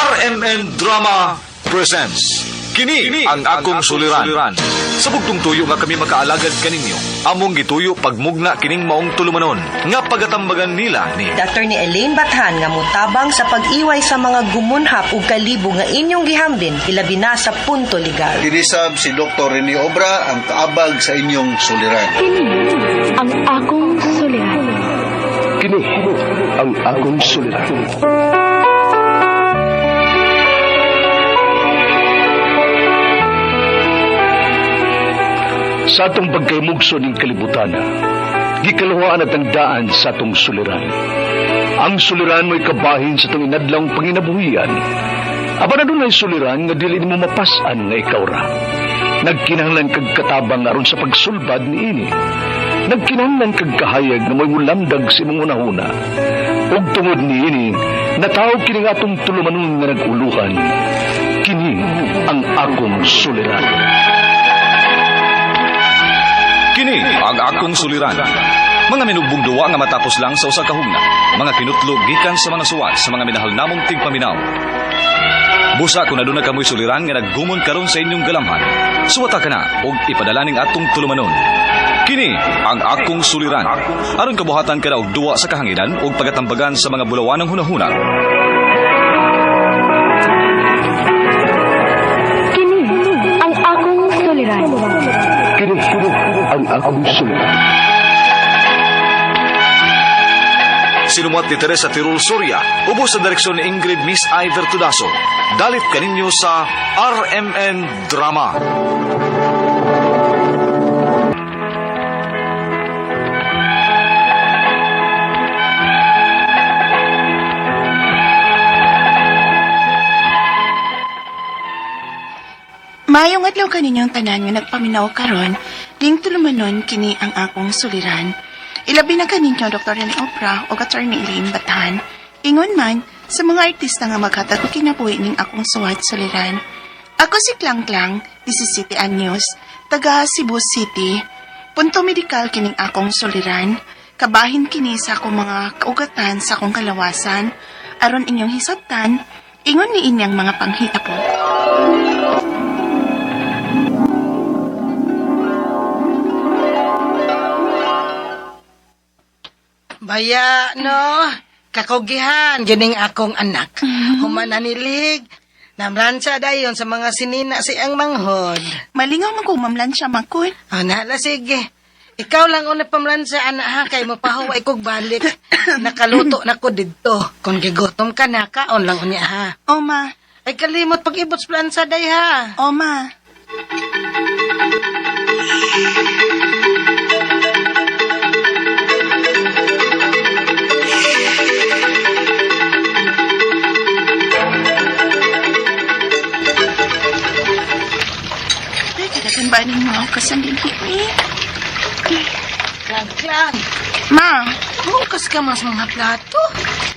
RMN Drama presents Kini ang akong suliran. Sa bugtong tuyo nga kami makaalagad kaninyo, among gituyo pagmugna kining maong tulumanon nga pagatambagan nila ni Dr. ni Elaine Bathan nga mutabang sa pag-iway sa mga gumunhap ug kalibo nga inyong gihambin ilabi na sa punto legal. Dinisab si Dr. Rene Obra ang kaabag sa inyong suliran. Kini ang akong suliran. Kini ang akong suliran. Sa atong pagkaymugso ning kalibutan, gikaluhaan at ang daan sa atong suliran. Ang suliran mo'y kabahin sa atong inadlawng panginabuhian. Apan adunay suliran nga dili nimo mapas-an nga ikaw ra. Nagkinahanglan kag katabang aron sa pagsulbad niini. Nagkinahanglan kag kahayag nga mo'y mulamdag sa imong hunahuna. Ug tungod niini, natawag kini nga atong tulumanon nga nag-uluhan. Kini ang akong suliran. Kini ang akong suliran. Mga minugbong duwa nga matapos lang sa usa ka hugna. Mga kinutlog gikan sa mga suwat sa mga minahal namong tigpaminaw. Busa kung aduna kamoy suliran nga naggumon karon sa inyong galamhan. Suwata ka na og ipadala ning atong tulumanon. Kini ang akong suliran. Aron kabuhatan ka na og duwa sa kahanginan ug pagatambagan sa mga bulawanang hunahuna. Kini ang akong suliran. Kini ang akong suliran. Sinumuat ni Teresa Tirul Soria, ubos sa direksyon ni Ingrid Miss Iver Tudaso. Dalit kaninyo sa RMN Drama. Mayong adlaw kaninyong tanan nga nagpaminaw karon, ding tulumanon kini ang akong suliran. Ilabi na kaninyo Dr. Rene Opra o Attorney Elaine Bathan. Ingon man sa mga artista nga maghatag og kinabuhi ning akong suwat suliran. Ako si Klang Klang, 17 anyos, taga Cebu City. Punto medikal kining akong suliran. Kabahin kini sa akong mga kaugatan sa akong kalawasan. Aron inyong hisabtan, ingon ni inyang mga panghitabo. Baya, no? Kakugihan, gining akong anak. Human nanilig. Namlansa dayon sa mga sinina si ang manghod. Malingaw man ko mamlan siya makon. O, nala, sige. Ikaw lang una pamlansa, anak ha, kay mo pahuway kog balik. Nakaluto na ko didto. Kung gigutom ka na, kaon lang unya ha. Oma, Ay kalimot pag-ibot sa plansa day ha. oma. Ay, kadagan ba ning mga kasandihi eh? Klang, klang. Ma, Hukas ka mas mga plato.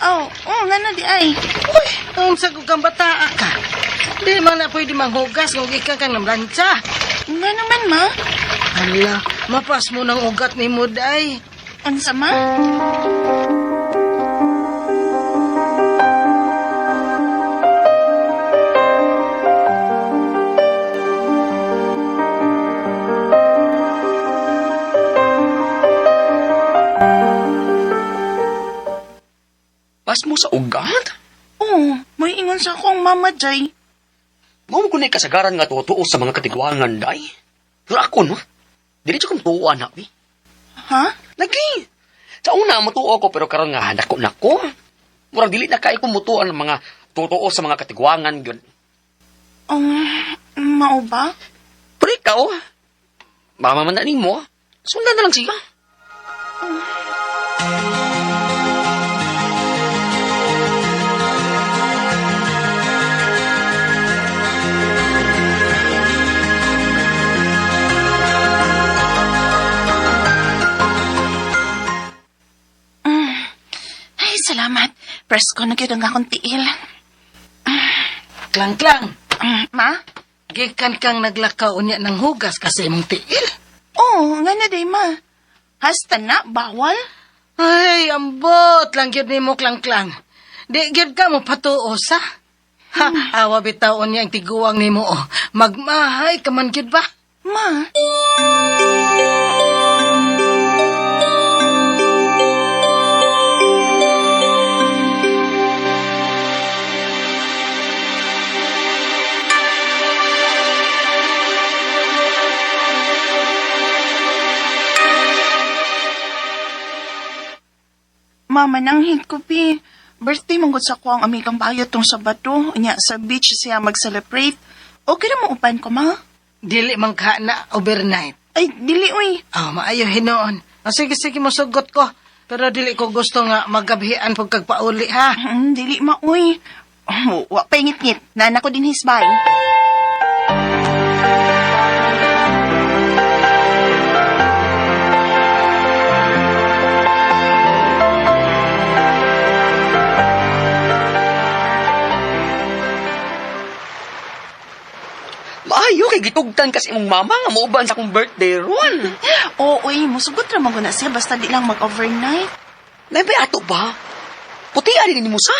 oh, oh, nga na di ay. Uy, ang sagog kang bataa ka. Di man na pwede manghugas kung ikan kang namlansa. Nga naman, ma. Ala, mapas mo ng ugat ni Muday. Unsa, ma? Pas mo sa ugat? Oh, may ingon sa akong mama, Jay. Mao ko na kasagaran nga totoo sa mga katigwangan, day. Pero ako, no? Dili siya kong tuwa na, eh. Ha? Lagi! Sa una, mutuo ko, pero karon nga, nako nako. Murag dili na kay ko mutuan ang mga totoo sa mga katigwangan, yun. Oh, mao ba? Pero ikaw, mama man na nimo, sundan na lang siya. Ay, salamat. Presko na gyud ang akong tiil. Klang, klang. Ma? Gikan kang naglakaw unya ng hugas kasi imong tiil. Oh, nga na day, ma. Hasta na, bawal. Ay, ambot lang gyud nimo klang-klang. Di gyud ka mo patuos ha. Ha, awa bitaw niya ang tiguang nimo oh. Magmahay ka man gyud ba? Ma, Mama, nanghid ko, pi. Birthday manggod sa ko ang amigang bayot tong Sabado. Unya, sa beach siya mag-celebrate. Okay na mo upan ko, ma? Dili man ka na overnight. Ay, dili, uy. Oh, maayo hinuon. Oh, sige, sige, musugot ko. Pero dili ko gusto nga magabhian pag kagpauli, ha? Dili, ma, uy. Oh, wa pa ngit-ngit. Nana ko din hisbay. Maayo kay gitugtan kasi imong mama nga mauban sa akong birthday ron. Oo, uy. Musugot ra man ko na siya. Basta di lang mag-overnight. May bay ato ba? Puti ani ni mo sa.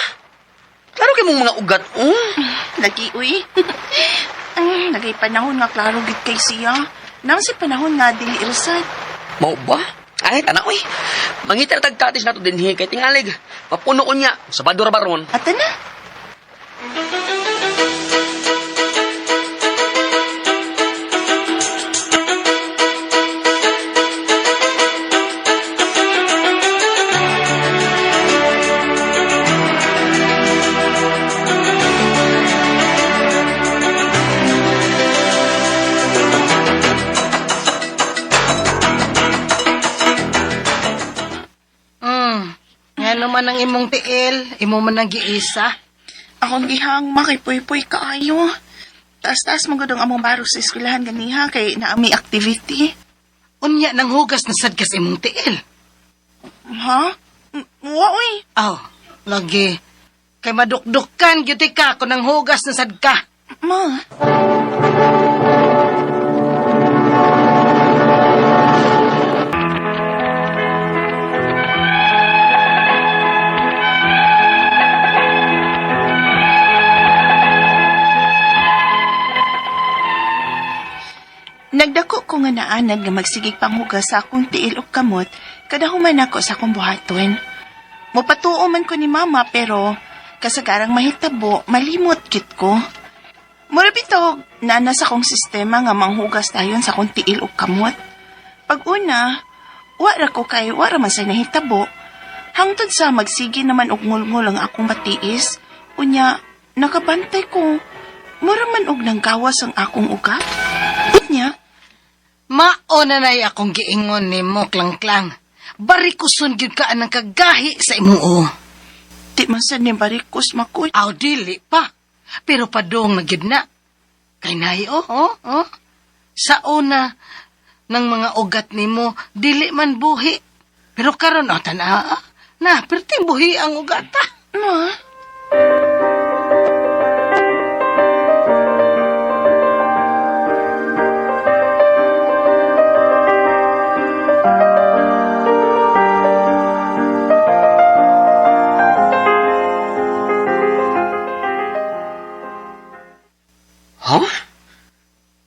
Klaro kay mong mga ugat, oh. Lagi, uy. Ay, nagay panahon nga klaro gid kay siya. Naman si panahon nga dili irsad. Mao ba? Ay, tana oy. Mangita na tag cottage nato dinhi kay tingalig. Mapuno niya. Sabado ra ba ron? Ata na. Ngano man ang imong tiil, imo man ang giisa. Akong gihang ma kay Puy-Puy kaayo. Taas-taas mo gud ang among baro sa eskwelahan ganiha kay naami activity. Unya nang hugas na sad kas imong tiil. Ha? Wa uy. Aw, lagi. Kay madukdukan gyud ka kung nang hugas na sad ka. Ma. Nagdako ko nga naanad nga magsigig panghugas sa akong tiil og kamot kada human ako sa akong buhaton. Mopatuo man ko ni mama pero kasagarang mahitabo, malimot kit ko. Mura bitaw nana sa akong sistema nga manghugas dayon sa akong tiil og kamot. Pag una, wara ko kay wara man say nahitabo. Hangtod sa magsige naman og ngulngul ang akong matiis, unya nakabantay ko. Mura man og nanggawas ang akong ugat. Unya, Mao na nay akong giingon nimo klangklang. Barikuson gyud ka anang kagahi sa imong uo. Di man sad ni barikus makoy. Aw dili pa. Pero padong na gyud na. Kay nay oh, oh, oh. Sa una ng mga ugat nimo dili man buhi. Pero karon oh tan-a. Na perting buhi ang ugat ah. Ma, Ha?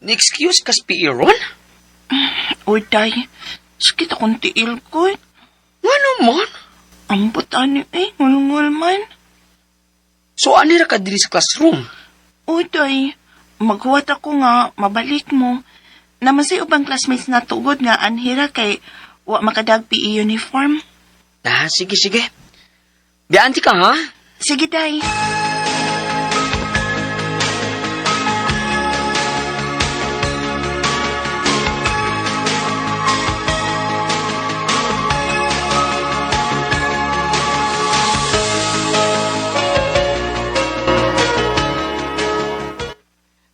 Ni-excuse kas PE ron? Uy, day. Sakit akong tiil ko. Ngano man? Ambot ani eh, ngulngul man. So ani ra ka diri sa classroom? Uy, day. Maghuwat ako nga, mabalik mo. Naman sa ubang classmates na tugod nga anhira kay wa makadag PE uniform. Ah, sige sige. Bianti ka ha? Sige, day.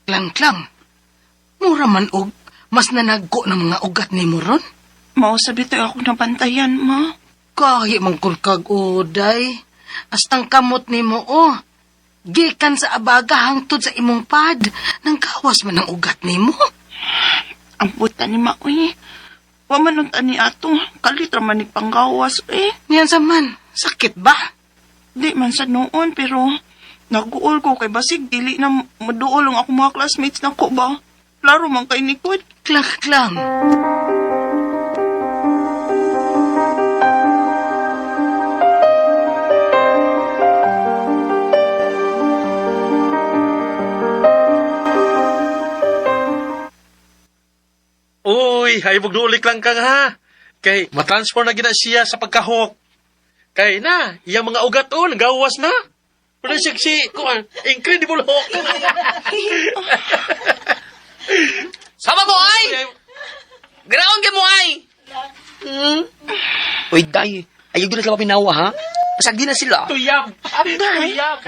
Klangklang. Mura man og mas nanagko ng mga ugat nimo ron. Mao sabi tayo ako nabantayan, ma. Kahi man kun kag uday. Astang kamot nimo oh. Gikan sa abaga hangtod sa imong pad, nang kawas man ang ugat nimo. Ambot ani ma, uy. Wa man unta ni ato. Kalit ra man ni panggawas, eh. Niyan sa man, sakit ba? Di man sa noon, pero Naguol ko kay basig dili na maduol ang akong mga classmates nako ba. Klaro man kay nikod. Klang, klang. Uy, ay magduulik lang kang ha. Kay matransfer na gina siya sa pagkahok. Kay na, iyang mga ugat o, nagawas na. Pero siya si, kuan, Incredible Hulk. Sama mo ay! Ground ka mo ay! Hmm? Uy, day. Ayaw doon na sila paminawa, ha? Pasag di na sila. Tuyab. Day. Tuyab.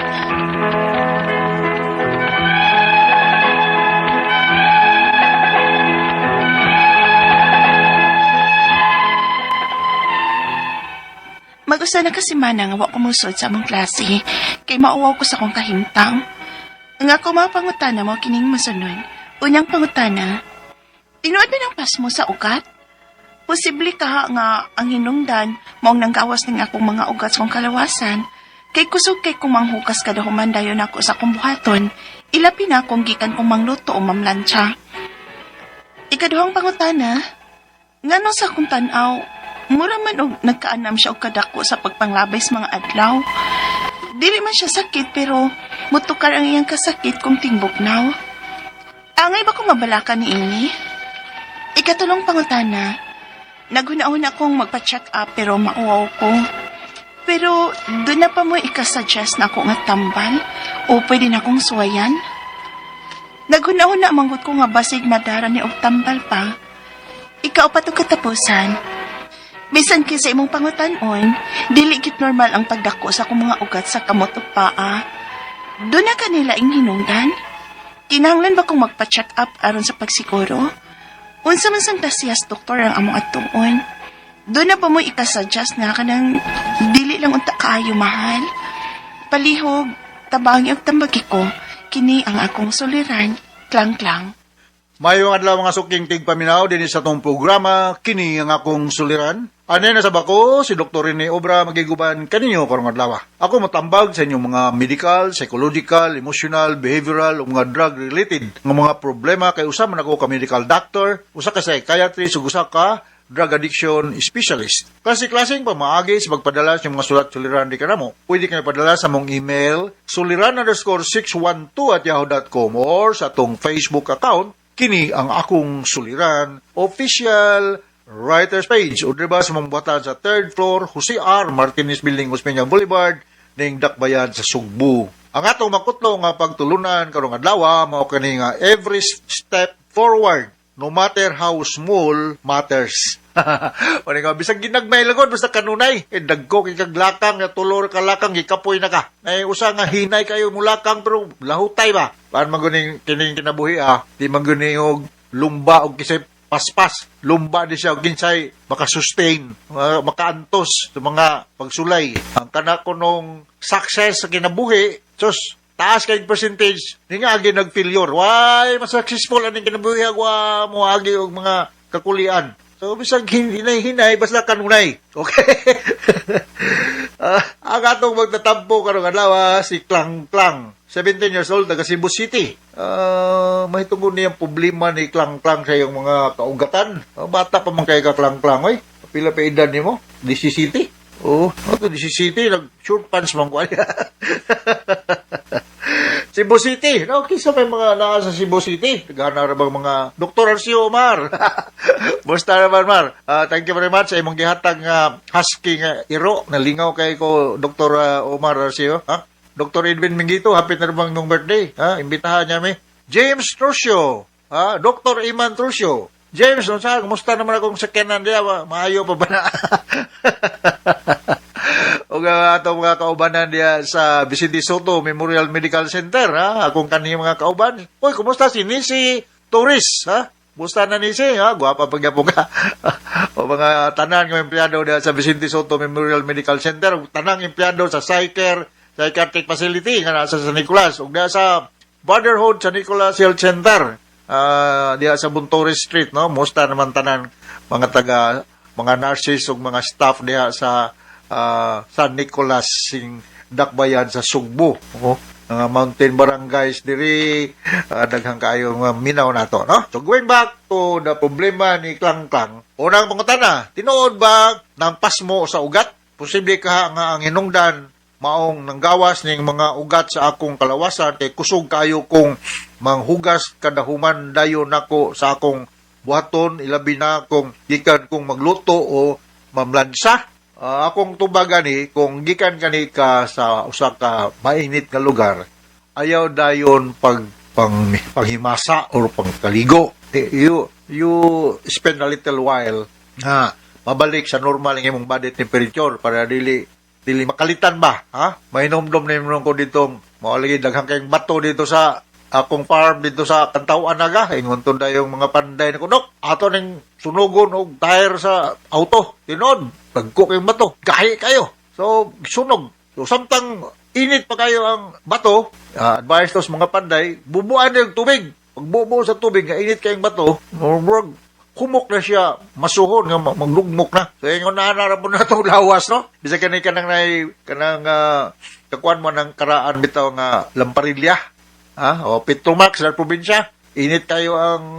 Mag-usa na kasi mana nga wa ko musod sa among klase kay mauwaw ko sa akong kahimtang. Ang ako mga pangutana mo kining masunod. Unang pangutana, tinuod ba ng pasmo sa ugat? Posible ka nga ang hinungdan maong nanggawas ng akong mga ugat sa kong kalawasan. Kay kusog kay kung manghukas kada human dayon ako sa akong buhaton, ilapi na akong gikan kong mangluto o mamlantsa. Ikaduhang pangutana, ngano sa akong tan-aw, mura man og nagkaanam siya og kadako sa pagpanglabay sa mga adlaw. Dili man siya sakit pero mutukar ang iyang kasakit kung tingbugnaw. Angay ba kung mabalaka ni ini? Ikatulong pangutana, naghuna-huna akong magpa-check up pero mauwaw ko. Pero doon na pa mo ikasuggest na ako nga tambal o pwede na akong suwayan? Naghuna-huna manggut ko nga basig madara ni og tambal pa. Ikaw pa to katapusan. Bisan kay sa imong pangutanon, dili gid normal ang pagdako sa akong mga ugat sa kamot ug paa. Doon na kanila ing hinungdan. Kinahanglan ba kong magpa-check up aron sa pagsiguro? Unsa man sang tasiyas doktor ang among atuon? Doon na ba mo ikasuggest na kanang dili lang unta kaayo mahal? Palihog, tabangi og tambagi ko, kini ang akong suliran, klang-klang. Mayong adlaw mga suking tigpaminaw dinhi sa atong programa kini ang akong suliran. Ane na sa bako si Dr. Rene Obra magiguban kaninyo karong adlaw. Ako motambag sa inyong mga medical, psychological, emotional, behavioral ug mga drug related nga mga problema kay usa man ako ka medical doctor, usa ka psychiatrist ug usa ka drug addiction specialist. Klase-klaseng pamaagi sa pagpadala sa inyong mga sulat suliran di kanamo. Pwede kayo padala sa mong email suliran_612@yahoo.com or sa atong Facebook account kini ang akong suliran official writers page o diba sa mong buhatan sa third floor Jose R. Martinez Building, Osmeña Boulevard ning Dakbayan sa Sugbo. Ang atong makutlo nga pagtulunan karong adlaw mao kani nga every step forward no matter how small matters. Wala nga, bisag ginagmay lagod, basta kanunay. Eh, dagko kay kaglakang, nga tulor ka lakang, gikapoy na ka. Ay, usa nga hinay kayo mulakang, pero lahutay ba? Paan maguning kining kinabuhi, ah? Di maguning og lumba og kisay paspas. Lumba di siya og kinsay makasustain, makaantos sa mga pagsulay. Ang kanak ko nung success sa kinabuhi, sus, taas kay percentage, ni nga agi nag-failure. Why, mas successful aning kinabuhi, agwa mo agi og mga kakulian. So, bisag hinay-hinay, basta kanunay. Okay? Ang atong magtatampo karong adlaw, si Klang Klang. 17 years old, taga Cebu City. Mahitungod niyang problema ni Klang Klang sa iyong mga kaugatan. Bata pa man kay ka Klang Klang, oy. Pila pa edad nimo? DC City? Oo, oh, DC City, nag-short pants man ko. Cebu City. No, kinsa may mga naa sa Cebu City? Nagana ra bang mga Dr. Arcio Omar. Basta naman, Mar. Thank you very much sa imong gihatag nga husky nga iro. Nalingaw kay ko Dr. Omar Arcio. Ha? Dr. Edwin Mingito, happy na bang mong birthday? Ha? Imbitahan niya mi. James Trucio. Ha? Dr. Iman Trucio. James, unsa kumusta naman akong sakyanan diya? Maayo pa ba na? O ang atong mga kaubanan diya sa Vicente Soto Memorial Medical Center, ha? Akong kanhi mga kauban. Uy, kumusta si Nisi Torres, ha? Kumusta na Nisi, ha? Gwapa pa gyapon ka. O mga tanan nga empleyado diya sa Vicente Soto Memorial Medical Center, ug tanang empleyado sa Psycher, Psychiatric Facility nga nasa San Nicolas, ug diya sa Brotherhood San Nicolas Health Center, diya sa Buntores Street, no? Musta naman tanan mga taga mga nurses ug mga staff diha sa San Nicolas sing Dakbayan sa Sugbo. Oh. Mga mountain barangays diri, daghang kaayo nga minaw nato, no? So going back to the problema ni Klang Klang, unang pangutana, tinuod ba ng pasmo sa ugat? Posible ka nga ang hinungdan maong nanggawas ning mga ugat sa akong kalawasan kay kusog kayo kong manghugas kada human dayon nako sa akong buhaton, ilabi na kung gikan kong magluto o mamlansa. Akong tubagan ni kung gikan kani ka sa usa ka mainit nga lugar, ayaw dayon pag panghimasa or pangkaligo. Eh, you spend a little while nga mabalik sa normal ang imong body temperature para dili dili makalitan ba, ha? Mainumdum na ko dito, mao lagi daghang kayong bato dito sa akong farm dito sa Kantawan naga. Ingon to yung mga panday na kunok. Ato ning sunugon og tire sa auto. Tinuod, dagko kayong bato. Gahi kayo. So, sunog. So, samtang init pa kayo ang bato, advice to sa mga panday, bubuan yung tubig. Pagbubo sa tubig, nga init kayong bato, murag humok na siya, masuhon nga maglugmok na. So ingon na na po na itong lawas, no? Bisa kani kanang nay kanang kakuan mo ng karaan bitaw nga lamparilya. Ha? O Petromax sa probinsya. Init kayo ang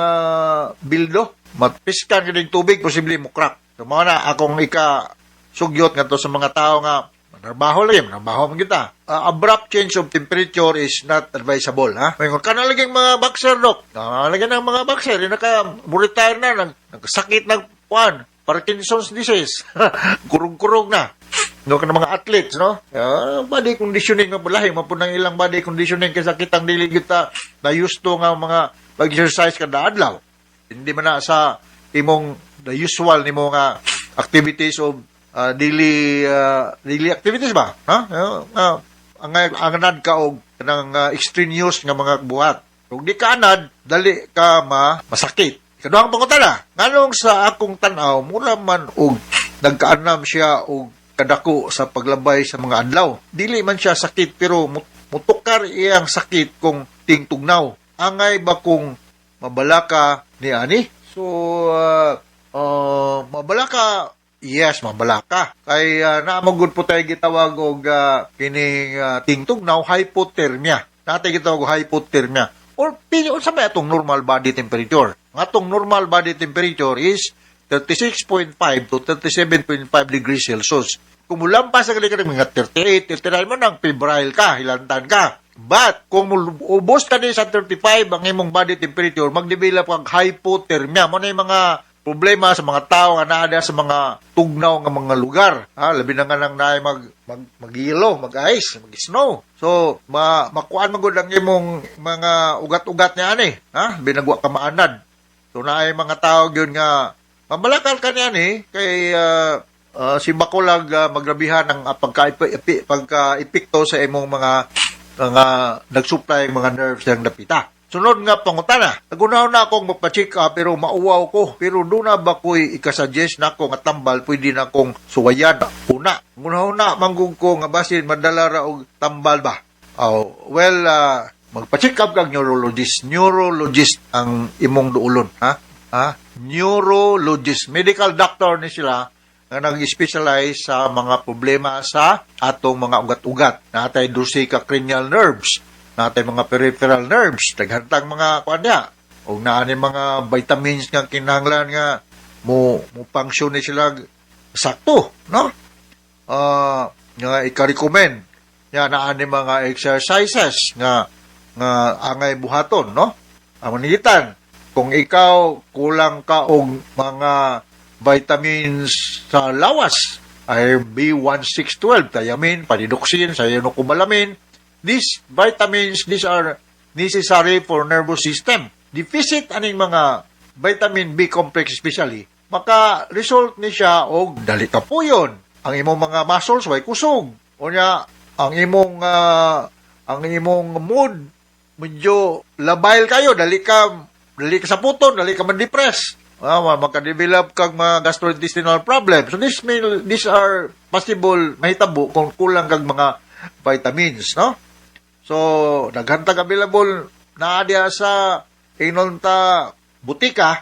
bildo. Mapiskan kining tubig, posible mo crack. So mao na akong ika sugyot ngadto sa mga tao nga manarbaho lagi, manarbaho man kita. Abrupt change of temperature is not advisable, ha? Ngayon, kana lagi mga boxer, dok. Kana lagi ng mga boxer, yung naka, retire na, nagkasakit ng kuan, Parkinson's disease. Kurog-kurog na. No, kana mga athletes, no? Body conditioning nga pulahi, mapunang ilang body conditioning kaysa kitang dili kita na used to nga mga pag-exercise kada adlaw. Hindi man na sa imong the usual nimo nga activities of daily activities ba? Ha? Ang anad ka og kanang extraneous nga mga buhat. Kung di ka anad, dali ka masakit. Kaduhang pangutana, nganong sa akong tan-aw mura man og nagkaanam siya og kadako sa paglabay sa mga adlaw. Dili man siya sakit pero mutukar iyang sakit kung tingtugnaw. Angay ba kung mabalaka ni ani? So, mabalaka. Yes, mabalaka. Kay naamagod po tayo gitawag og kining tingtugnaw, hypothermia. Natay gitawag og hypothermia. Or pili unsa ba atong normal body temperature? Ang atong normal body temperature is 36.5 to 37.5 degrees Celsius. Kung mulampas sa ka mga 38, 39 mo nang febrile ka, hilantan ka. But kung ubos ka ni sa 35 ang imong body temperature, magdevelop kang hypothermia. Mo na yung mga problema sa mga tao nga naa sa mga tugnaw nga mga lugar. Ha, labi na nga nang naay mag magyelo, mag-ice, mag-snow. So, makuan man gud ang imong mga ugat-ugat niya ani, ha? Binagwa ka maanad. So, naay mga tao gyud nga mabalakal ka niya ni kay si Bakulag magrabihan ang pagka-epekto sa imong mga nag-supply mga nerves ng dapita. Sunod nga pangutana. Nagunaw na akong magpa-check up pero mauwaw ko. Pero doon na ba ko'y ikasuggest na ako nga tambal pwede na akong suwayan una. Ngunaw na manggug ko nga basin madala ra og tambal ba. Oh, well, magpa-check up kag neurologist. Neurologist ang imong duulon, ha? Ha? Neurologist, medical doctor ni sila nga nag-specialize sa mga problema sa atong mga ugat-ugat. Natay 12 ka cranial nerves, natay mga peripheral nerves, daghantang mga kuan niya. Og naa ni mga vitamins nga kinahanglan nga mo function ni sila sakto, no? Nga ika-recommend nya naa ni mga exercises nga nga angay buhaton, no? Ang manilitan, kung ikaw kulang ka og mga vitamins sa lawas, ay B1612, thiamine, pyridoxine, cyanocobalamin. These vitamins, these are necessary for nervous system. Deficit aning mga vitamin B complex especially, maka-result ni siya og dali ka puyon. Ang imong mga muscles way kusog. Unya, ang imong mood medyo labile kayo, dali ka sa puton, dali ka man-depress. Maka-develop kag mga gastrointestinal problems. So these are possible mahitabo kung kulang kag mga vitamins, no? So, daghantag available na diya sa ingnon ta butika,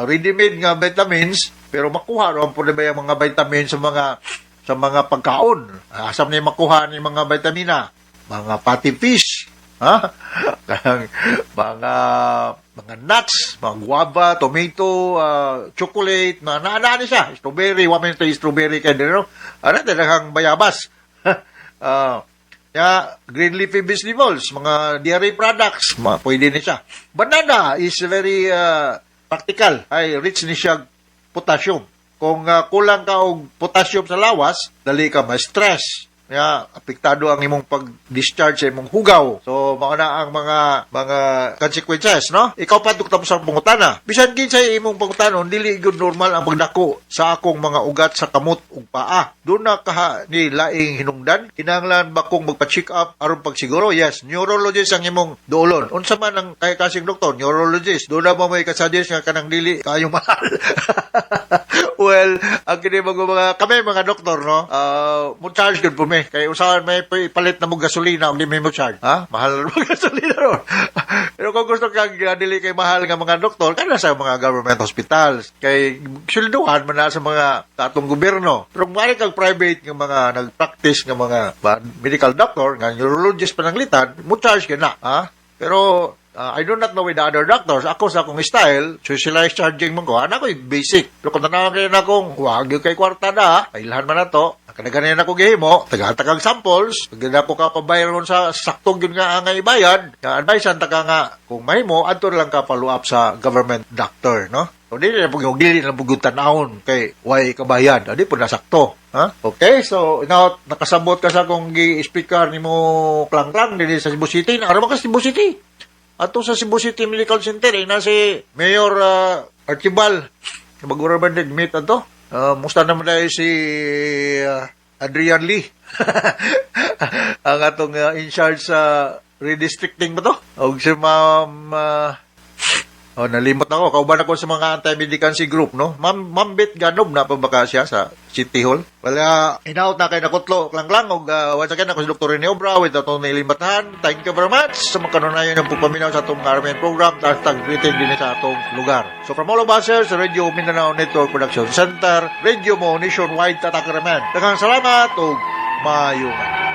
ready-made nga vitamins, pero makuha ro po ba yung mga vitamins sa mga pagkaon. Asam ni makuha ni mga vitamina. Mga fatty fish, ha? Kanang mga nuts, mga guava, tomato, chocolate, mga naa ni siya. Strawberry, wa man strawberry kay dino. Ana daghang bayabas. Ya, green leafy vegetables, mga dairy products, mga pwede ni siya. Banana is very practical. Ay, rich ni siya potassium. Kung kulang ka og potassium sa lawas, dali ka ma-stress. Ya, apektado ang imong pag-discharge sa imong hugaw. So, mao na ang mga consequences, no? Ikaw pa tapos ang pangutana. Bisan kinsay imong pangutanon, dili gyud normal ang pagdako sa akong mga ugat sa kamot ug paa. Duna kaha ni laing hinungdan? Kinahanglan ba kong magpa-check up aron pagsiguro? Yes, neurologist ang imong duolon. Unsa man ang kay kasing doktor, neurologist. Duna mo may kasuggest nga kanang dili kayong mahal. Well, ang kini mga kami mga doktor, no? Mo charge gud po mi. Kay usahan may palit na mo gasolina og di mo charge. Ha? Mahal na mo gasolina ron. Pero kung gusto kang dili kay mahal nga mga doktor, kana sa mga government hospitals. Kay swelduhan man na sa mga atong gobyerno. Pero kung mari kag private nga mga nag-practice nga mga medical doctor, nga neurologist pananglitan, mo charge ka na. Ha? Pero I do not know with the other doctors. Ako sa akong style, socialized charging man ko. Ana ko basic. Pero kung tanawan kayo na akong, wag yung kay kwarta na, kailhan man na to, kadaganan ako gihimo, taga-tagang samples, pag ako ka pabayron sa saktong yun nga ang ibayad, nga advice ta ka nga, kung mahimo, adto lang ka follow up sa government doctor, no? So, dili na pag dili na pag tanawon kay way kabayad. Adi po nasakto. Ha? Okay, so now nakasabot ka sa akong gi-speaker nimo klang-klang dinhi sa Cebu City. Naara ka sa Cebu City. Ato sa Cebu City Medical Center, eh, na si Mayor Archibald. Bagura ba nag-meet ato? Musta naman dahil si Adrian Lee, ang atong in charge sa redistricting ba to? O si Ma'am oh, nalimot ako. Kauban ako sa mga anti-medicancy group, no? Ma'am, Ma'am Beth Ganob na pa ba ka siya sa City Hall? Wala, hinaut na kay nakutlo. Klang-klang. Og, once again, ako si Dr. Rene Obra with atong nilimbatahan. Thank you very much sa mga kanunayan ng pagpaminaw sa atong RMN program. #greeting din sa atong lugar. So from all of us here sa Radio Mindanao Network Production Center, Radio Mo Nationwide Tatak Remen. Daghang salamat ug maayong